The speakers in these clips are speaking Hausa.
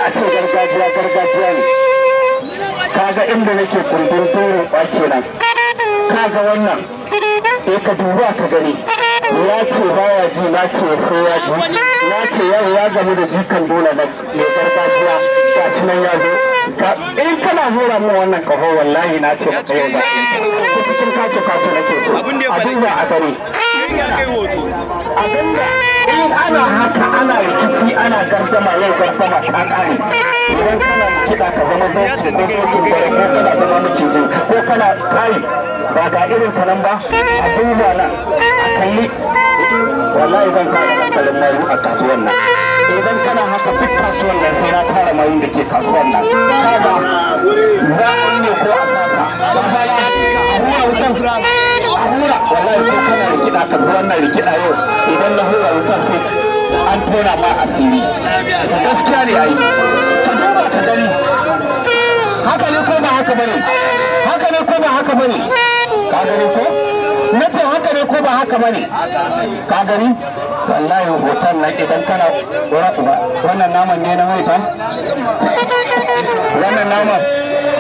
a ce gargajiya gargajiya ne. Kaga inda nake kundin turin kwake nan. Kaga wannan sai ka duba ka gani. Ya ce baya ji, na ce sai ya ji. Na ce yau ya gamu da jikan dole na mai gargajiya, gashi nan ya zo. In kana zura min wannan kaho wallahi na ce maka yau ba ko cikin kato kato nake so. A duba a gani. Abinda in ana haka ana rikici ana gardama, yau gardama ta kare. Idan kana kiɗa ka zama doki ko dokin dare ko kana zama maciji ko kana kai ba ga irin ta nan ba. A duba nan a kalli, wallahi zan tara hankalin mayu a kasuwan nan. Idan kana haka duk kasuwan nan sai na tara mayun da ke kasuwan nan. Kaga za a yi ne ko a kasa a hura wutan a hura. Wallahi ko kana rikida ka bi wannan rikida yau, idan na hura wutan sai an tona ma asiri. Gaskiya ne ai, ka duba ka gani. Haka ne ko ba haka bane? Haka ne ko ba haka bane? Ka gani ko? Na ce haka ne ko ba haka bane? Ka gani? Wallahi hoton nan idan kana wannan naman ne na maita? Wannan naman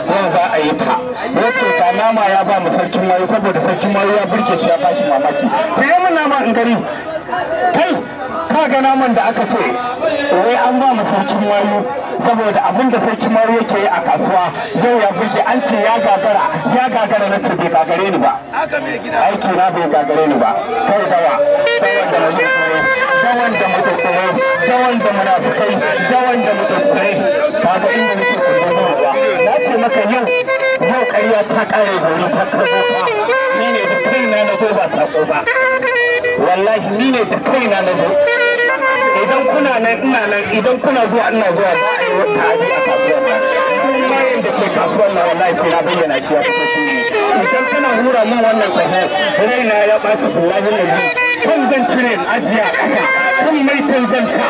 yau za a yi ta. Yace ga nama ya ba mu sarkin mayu saboda sarkin mayu ya burge shi ya bashi mamaki. Cire min nama in gani. Kai ka ga naman da aka ce wai an ba mu sarkin mayu saboda abin da sarkin mayu yake yi a kasuwa yau ya burge, an ce ya gagara, ya gagara. Na ce bai gagare ni ba, aiki na bai gagare ni ba. Kai dawa dawan da muke tsoro, dawan da muke tsoro, dawan da munafukai, dawan da muke tsoro. Kaga inda nake kundin ruwa. Na ce maka yau yau ƙarya ta ƙare, gobe ta karbo ta. Ni ne da kaina na zo ba sako ba, wallahi ni ne da kaina na zo. Idan kuna nan ina nan, idan kuna zuwa ina zuwa. Za a yi ta'adi a kasuwar nan. Duk mayan da ke kasuwar nan wallahi sai na bayyana shi ya fito fili. Idan kana hura min wannan kaho, raina ya ɓaci billahi lazi. Kan zan cire in ajiye a ƙasa, kan maitan zan sa.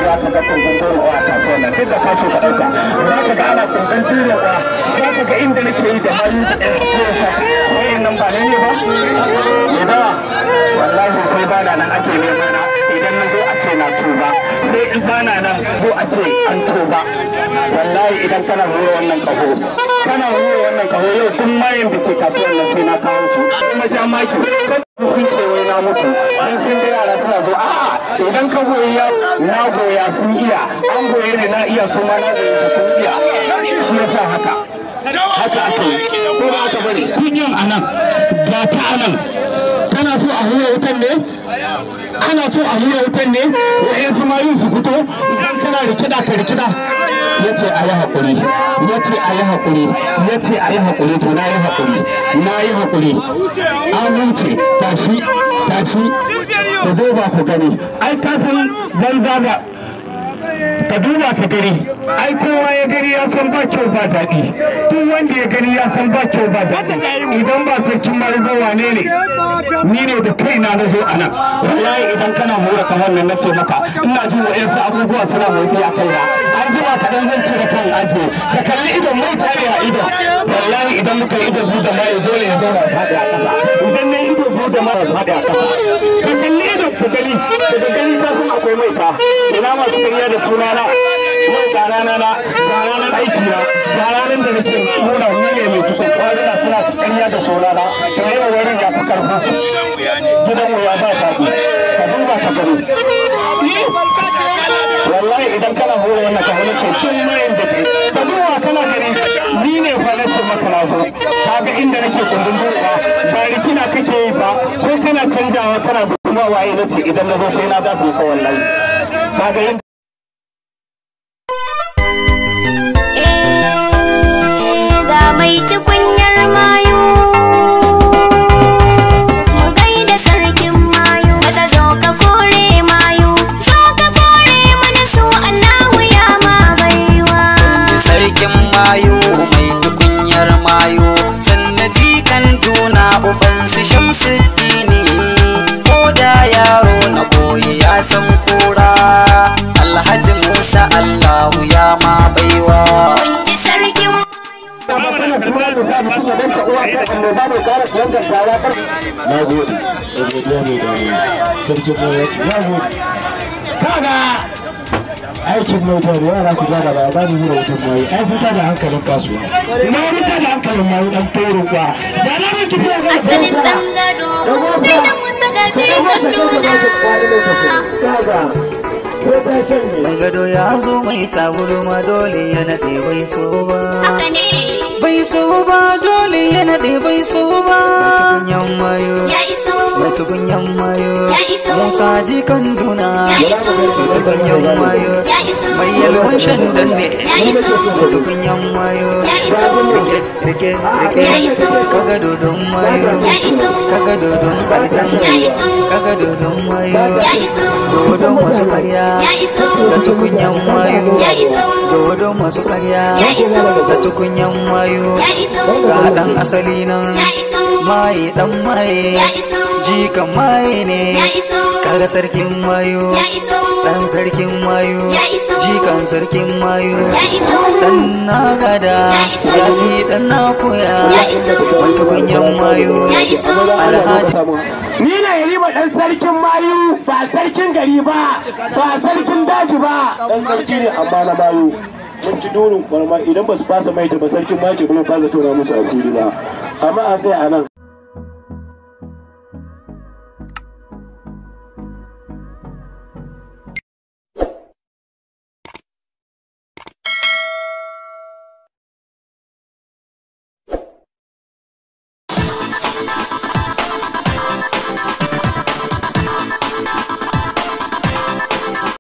Za ka ga kundin dorewa a kasuwar nan, duk da ka ce ka ɗauka. Za ka ga ana kundin dorewa, za ka ga inda nake yi da mayu da ɗan sa. Wayan nan ba nan ne ba? Idan wallahi sai ba nan ake nema na. Idan na zo a ce na tuba, sai in bana nan zo a ce an tuba. Wallahi idan kana hura wannan kaho, kana hura wannan kaho yau duk mayin da ke kasuwar nan sai na kawo su. Kuma ja maki sun ce wai na mutu dan sun ga yara suna zo. A'a, idan ka goyi ya na goya sun iya, an goye ne na iya, su ma na goye su sun iya. Shi yasa haka haka ake yi, ko ba haka bane? Kunyan anan ga ta anan. Kana so a hura wutan ne? Ana so a hura wutan ne? Wa'yansu mayu su fito. Idan kana rikida ka rikida. Ya ce a yi haƙuri, ya ce a yi haƙuri, ya ce a yi haƙuri. To na yi haƙuri, na yi haƙuri, an wuce. Tashi tashi ku duba ku gani. Ai ka san banza ba, ka duba ka gani. Ai kowa ya gani ya san ba kyau ba daɗi. Duk wanda ya gani ya san ba kyau ba daɗi. Idan ba sarkin marizo wane ne? Ni ne da kaina na zo a nan. Wallahi idan kana hura kamar nan, na ce maka ina jin wa'yansu abubuwa suna motsi a kaina. An jima kaɗan zan cire kan ajiye. Ka kalli idon mai tare a idon. Wallahi idan muka yi ido zu da mai dole ya zauna ya faɗi a ƙasa. Idan na ido zu da mai ya faɗi a ƙasa. Ka kalli idon ku gani, daga gani ka san akwai maita. Ina masu ƙarya da sunana? Yau ga rana na, ga ranar aiki na, ga ranar da nake nuna ni ne mai tukun kwarina. Suna ƙarya da sunana, to yau wurin ya fi ƙarfin su. Gidan wuya ba daɗi. Ka duba ka gani. Wallahi idan kana hura wannan ka hura ce duk mayin da ke ka duba kana gani. Ni ne fa na ce maka na zo. Kaga inda nake kundin duba, ba rikina kake yi ba ko kana canjawa kana zuwa waye. Na ce idan na zo sai na dafe ka wallahi. Kaga yanda Ga mai tukunyar mayu, mu gaida sarkin mayu. Maza zo ka kore mayu, zo ka kore mana su, Allahu ya ma baiwa. Sarkin mayu mai tukunyar mayu, sannan jikan tuna uban su Shamsuddini. Ko da yaro na koyi ya san kura, Alhaji Musa, Allahu ya ma baiwa. Kun ji sarkin Na gode da godiya mai dadi. Sarkin mayu ya ce na gode. Kaga Aikin mota da yara ku zaga ba za mu hura wutan mayu. Ai fita da hankalin kasuwa. Na fita da hankalin mayu dan toro kwa. Da na mun tafiya ga Asalin ɗan gado, kai da Musa gaji kan nuna. Mai gado ya zo mai taburma dole ya naɗe bai so ba. Haka ne, Bai so ba dole ya naɗe bai so ba. Mai tukunyan mayo. ya iso, Mai tukunyan mayo. Ya iso. Musa jikan duna. Ya iso. Mai tukunyan mayo. ya iso, Mai yalwan shandan ne. ya iso, Mai tukunyan mayo. ya iso, Rike rike rike. Ya iso. Kaga dodon mayo. ya iso, Kaga dodon aljan. Ya iso. Kaga dodon mayo. ya iso, Dodon masu karya. ya iso, Da tukunyan mayo. ya iso, Dodon masu karya. Ya iso. Da tukunyan mayo. ya iso, Ga dan asali nan. ya iso, Maye dan maye. ya iso, Jikan maye ne. ya iso, Kaga sarkin mayo. ya iso, Dan sarkin mayo. Ya iso. Jikan sarkin mayo. ya iso, Dan na gada. Ya iso. Ya fi dan na koya. Ya iso. Mai tukunyan mayo. ya iso. Alhaji. Ni ne Yarima dan sarkin mayu ba sarkin gari ba ba sarkin daji ba dan sarki ne amma na mayu. Mun ci durin kwarma idan ba su fasa maita ba sarkin mayu ce ba fasa tona musu asiri ba. Amma a tsaya a nan.